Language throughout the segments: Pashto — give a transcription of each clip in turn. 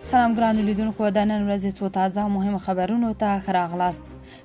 سلام ګرانو لیدونکو، د نن ورځې څو تازه او مهمو خبرونو ته ښه راغلاست.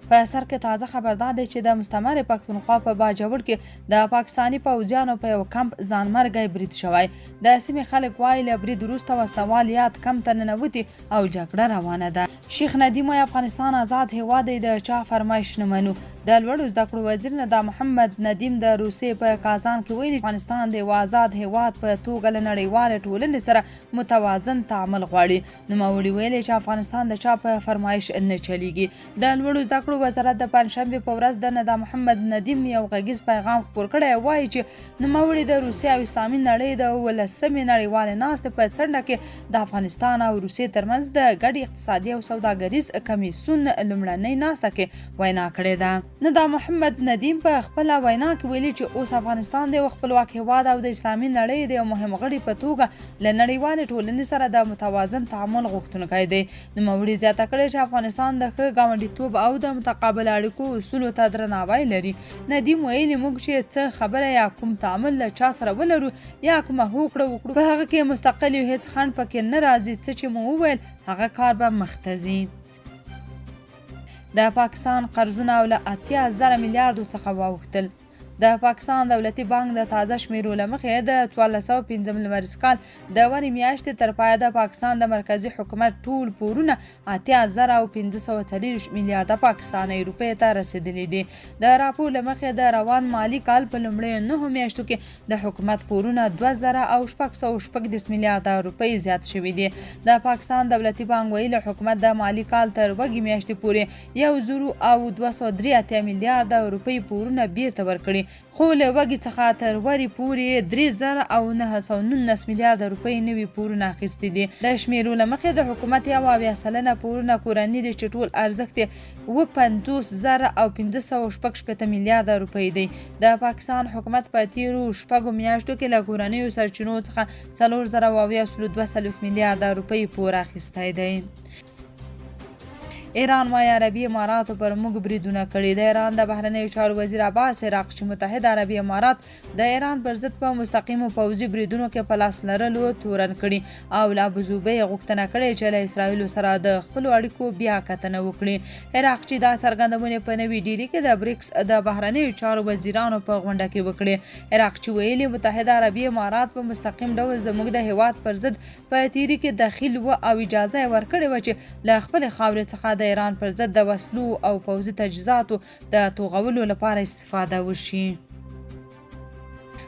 په سر کې تازه خبر دا دی چې د مستعمرې پښتونخوا په باجوړ کې د پاکستاني پوځیانو په یو کمپ ځانمرګی برید شوی. د سیمې خلک وایي له برید وروسته وسلوال یاد کمپ ته ننوتي او جګړه روانه ده. شیخ ندیم وایي افغانستان ازاد هیواد دی، د چا فرمایش نه منو. د لوړو زده کړو وزیر ندا محمد ندیم د روسیې په کازان کې ویلي، افغانستان د یوه ازاد هیواد په توګه له نړیوالې ټولنې سره متوازن تعامل غواړي. نوموړي ویلي چې افغانستان د چا په فرمایش نه چلیږي. د لوړو زده کړو وزارت د پنجشنبې په ورځ د ندا محمد ندیم یو غږیز پیغام خپور کړی او وایي چې نوموړي د روسیې او اسلامي نړۍ د 17مې نړیوالې ناستې په څنډه کې د افغانستان او روسیې ترمنځ د ګډ اقتصادي او سوداګریز کمیسیون لومړنۍ ناسته کې وینا کړې ده. ندا محمد ندیم په خپله وینا کې ویلي چې اوس افغانستان د یو خپلواک هیواد او د اسلامي نړۍ د یو مهم غړي په توګه له نړیوالې ټولنې سره د متوازن تعامل غوښتونکی دی. نوموړي زیاته کړې چې افغانستان د ښه ګاونډیتوب او د متقابل اړیکو اصولو ته درناوی لري. ندیم ویلي، موږ چې څه خبره یا کوم تعامل له چا سره ولرو یا کومه هوکړه وکړو، په هغه کې مستقل یو، هیڅ خنډ پکې نه راځي، څه چې مو وویل هغه کار به مخته ځي. د پاکستان قرضونه او له 80,000 میلیاردو څخه واوښتل. د پاکستان دولتي بانک د تازه شمیرو له مخې د 1405 لمریز کال د وري میاشتې تر پایه د پاکستان د مرکزي حکومت ټول پورونه 80,524 میلیارده پاکستانۍ روپۍ ته رسېدلي دي. د راپور له مخې د روان مالي کال په لومړیو 9 میاشتو کې د حکومت پورونه 2636 میلیارده روپۍ زیات شوي دي. د پاکستان دولتي بانک ویلي، حکومت د مالي کال تر وږي میاشتې پورې 1283 میلیارده روپۍ پورونه بیرته ورکړي، خو له وږي څخه تر وري پورې یې 3919 میلیارده روپۍ نوي پورونه اخیستي دي. د شمېرو له مخې د حکومت 71% پورونه کورني دي چې ټول ارزښت یې 57,566 میلیارده روپۍ دی. د پاکستان حکومت په تېرو شپږو میاشتو کې له کورنیو سرچینو څخه 4070.42 میلیارده روپۍ پور اخیستی دی. ایران وايي عربي اماراتو پر موږ بریدونه کړي. د ایران د بهرنیو چارو وزیر عباس عراق چې متحد عربي امارات د ایران پر ضد په مستقیمو پوځي بریدونو کې په لاس لرلو تورن کړي او له ابوظبۍ یې غوښتنه کړې چې له اسراییلو سره د خپلو اړیکو بیا کتنه وکړي. عراقچي دا څرګندونې په نوي ډیلي کې د بریکس د بهرنیو چارو وزیرانو په غونډه کې وکړې. عراقچي ویلي، متحده عربي امارات په مستقیم ډول زموږ د هیواد پر ضد په تیري کې دخیل و او اجازه یې ورکړې وه چې له خپلې خاورې څخه د ایران پر ضد د وسلو او پوځي تجهیزاتو د توغولو لپاره استفاده وشي.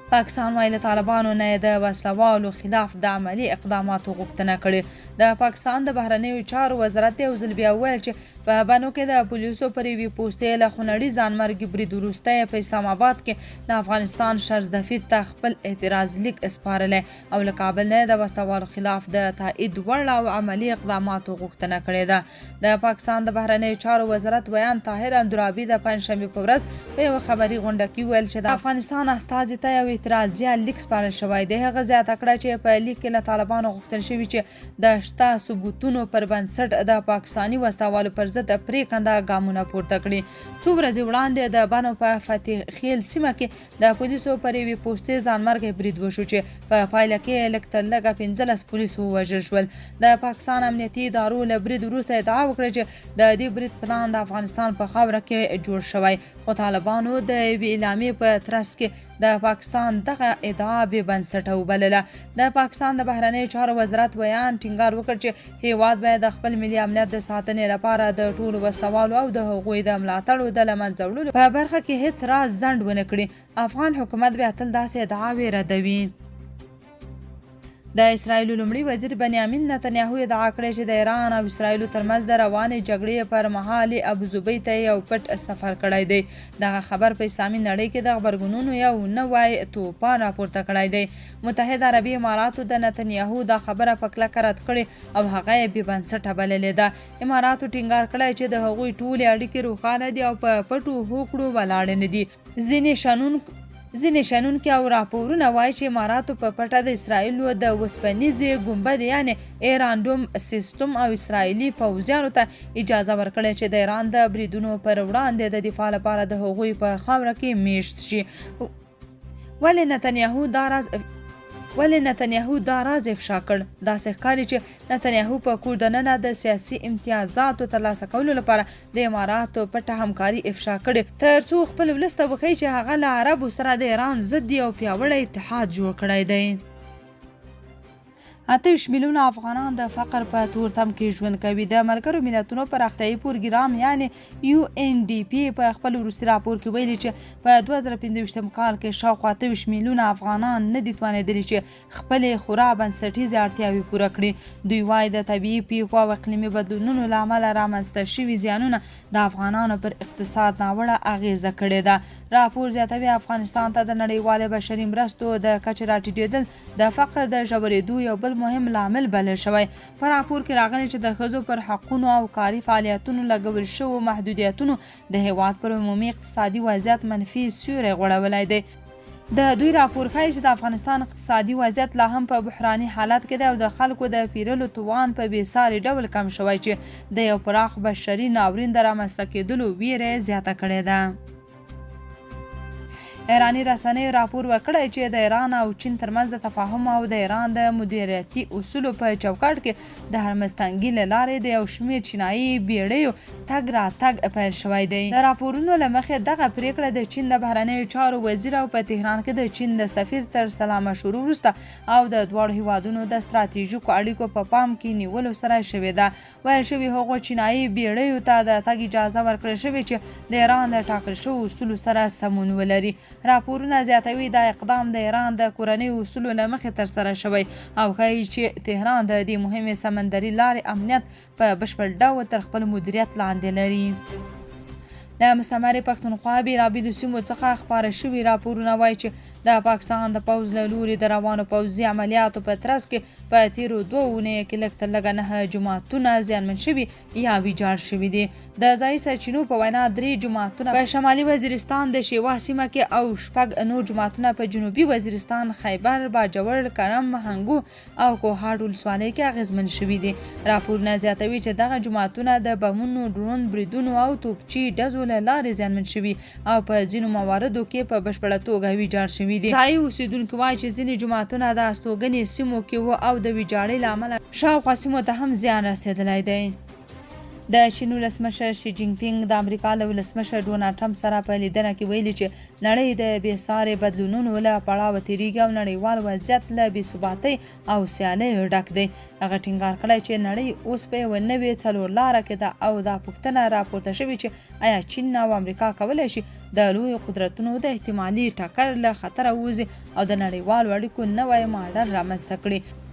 پاکستان وايي له طالبانو نه یې د وسله والو خلاف د عملي اقداماتو غوښتنه کړې. د پاکستان د بهرنیو چارو وزارت یو ځل بیا وویل چې په بنو کې د پولیسو پر یوې پوستې له خونړي ځانمرګي برید وروسته یې په اسلام آباد کې د افغانستان شرزدفیر ته خپل اعتراض لیک سپارلی او له کابل نه د وسلهوالو خلاف د تایید وړ او عملي اقداماتو غوښتنه کړې ده. د پاکستان د بهرنیو چارو وزارت ویاند طاهر اندرابي د پنجشنبې په ورځ په یوه خبري غونډه کې وویل چې د افغانستان استازي ته یو اعتراضیه لیک سپارل شوی دی. هغه زیاته کړه چې په لیک کې له طالبانو غوښتل شوي چې د شته ثبوتونو پر بنسټ د پاکستاني وسلهوالو پر ضد پرېکنده ګامونه پورته کړي. څو ورځې وړاندې د بنو په فتح خیل سیمه کې د پولیسو پر یوې پوستې ځانمرګی برید وشو چې په پایله کې لږ تر لږه 15 پولیس ووژل شول. د پاکستان امنیتي ادارو له برید وروسته ادعا وکړه چې د دې برید پلان د افغانستان په خاوره کې جوړ شوی، خو طالبانو د یوې اعلامیې په ترڅ کې د پاکستان دغه ادعا بې بنسټه وبلله. د پاکستان د بهرنیو چارو وزارت ویاند ټینګار وکړ چې هیواد باید د خپل ملي امنیت د ساتنې لپاره د ټولو وسلهوالو او د هغوی د ملاتړو د له منځه وړلو په برخه کې هیڅ راز ځنډ ونه کړي. افغان حکومت بیا تل داسې ادعاوې ردوي. د اسراییل لومړي وزیر بنیامین نتنیاهو ادعا کړې چې د ایران او اسراییل ترمنځ د روانې جګړې پر مهال یې ابوظبۍ ته یو پټ سفر کړی دی. دغه خبر په اسلامي نړۍ کې د غبرګونونو یو نوی توپان راپورته کړی دی. متحده عربي اماراتو د نتنیاهو دا خبره په کلکه رد کړې او هغه یې بې بنسټه بللې ده. اماراتو ټینګار کړی چې د هغوی ټولې اړیکې روښانه دي او په پټو هوکړو ولاړې نه دي. ځینې شنونکي او راپورونه وايي چې اماراتو په پټه د اسراییلو د وسپنیزې ګنبدې یعنې ایران ډوم سیستم او اسراییلي پوځیانو ته اجازه ورکړې چې د ایران د بریدونو پر وړاندې د دفاع لپاره د هغوی په خاوره کې میشت شي. ولې نتنیاهو دا راز ولې نتنیاهو دا راز افشا کړ؟ داسې ښکاري چې نتنیاهو په کور دننه د سیاسي امتیازاتو ترلاسه کولو لپاره د اماراتو پټه همکاري افشا کړې، ترڅو خپل ولس ته وښيي چې هغه له عربو سره د ایران ضد یو پیاوړی اتحاد جوړ کړی دی. 28 میلیونه افغانان د فقر په تورتم کې ژوند کوي. د ملګرو ملتونو پراختیايي پروګرام یعنې یو این ډي پي په خپل وروستي راپور کې ویلي چې په 2025 کال کې شاوخوا 28 میلیونه افغانان نه دي توانېدلي چې خپلې خورا بنسټیزې اړتیاوې پوره کړي. دوی وايي، د طبیعي پیښو او اقلیمي بدلونونو له امله رامنځته شوي زیانونه د افغانانو پر اقتصاد ناوړه اغېزه کړې ده. راپور زیاتوي، افغانستان ته د نړیوالې بشري مرستو د کچې راټیټېدل د فقر د ژورېدو یو بل مهم لامل بلل شوی. په راپور کې راغلي چې د ښځو پر حقونو او کاري فعالیتونو لګول شوو محدودیتونو د هېواد پر عمومي اقتصادي وضعیت منفي سیوری غوړولی دی. د دوی راپور ښيي چې د افغانستان اقتصادي وضعیت لا هم په بحراني حالت کې دی او د خلکو د پیرلو توان په بې ساري ډول کم شوی چې د یو پراخ بشري ناورین د رامنځته کېدلو ویره یې زیاته کړې ده. ایراني رسنیو راپور ورکړی چې د ایران او چین ترمنځ د تفاهم او د ایران د مدیریتي اصولو په چوکاټ کې د هرمز تنګي له لارې د یو شمېر چینایي بیړیو تګ راتګ پیل شوی دی. د راپورونو له مخې دغه پریکړه د چین د بهرنیو چارو وزیر او په تهران کې د چین د سفیر تر سلا مشورو وروسته او د دواړو هیوادونو د ستراتیژیکو اړیکو په پام کې نیولو سره شوې ده. ویل شوي هغو چینایي بیړیو ته د تګ اجازه ورکړل شوې چې د ایران له ټاکل شوو اصولو سره سمون ولري. راپورونه زیاتوي دا اقدام د ایران د کورنیو اصولو له مخې ترسره شوی او ښيي چې تهران د دې مهمې سمندري لارې امنیت په بشپړ ډول تر خپل مدیریت لاندې لري. له مستعمرې پښتونخوا بېلابېلو سیمو څخه خپاره شوي راپورونه وايي چې د پاکستان د پوځ له لوري د روانو پوځي عملیاتو په ترڅ کې په تیرو دوو اونیو کې لږ تر لږه نهه جوماتونه زیانمن شوي یا ویجاړ شوي دي. د ځایي سرچینو په وینا درې جوماتونه په شمالي وزیرستان د شیوا سیمه کې او شپږ نور جوماتونه په جنوبي وزیرستان، خیبر، باجوړ، کرم، هنګو او کوهاټ ولسوالۍ کې اغېزمن شوي دي. راپورونه زیاتوي چې دغه جوماتونه د بمونو، ډرون بریدونو او توپچي ډزو له لارې زیانمن شوي او په ځینو مواردو کې په بشپړه توګه ویجاړ شوي دي. ځايي اوسېدونکي وايي چې ځینې جوماتونه د استوګنې سیمو کې وو او د ویجاړۍ له امله شاوخوا سیمو ته هم زیان رسېدلی دی. د چین ولسمشر شي جینګ پینګ د امریکا له ولسمشر ډونالډ ټرمپ سره په لیدنه کې ویلي چې نړۍ د بې ساري بدلونونو له پړاوه تېرېږي او نړیوال وضعیت له بې ثباتۍ او سیالیو ډک دی. هغه ټینګار کړی چې نړۍ اوس په یوه نوې څلورلاره کې ده او دا پوښتنه راپورته شوې چې ایا چین او امریکا کولای شي د لویو قدرتونو د احتمالي ټکر له خطره ووځي او د نړیوالو اړیکو نوی ماډل رامنځته کړي؟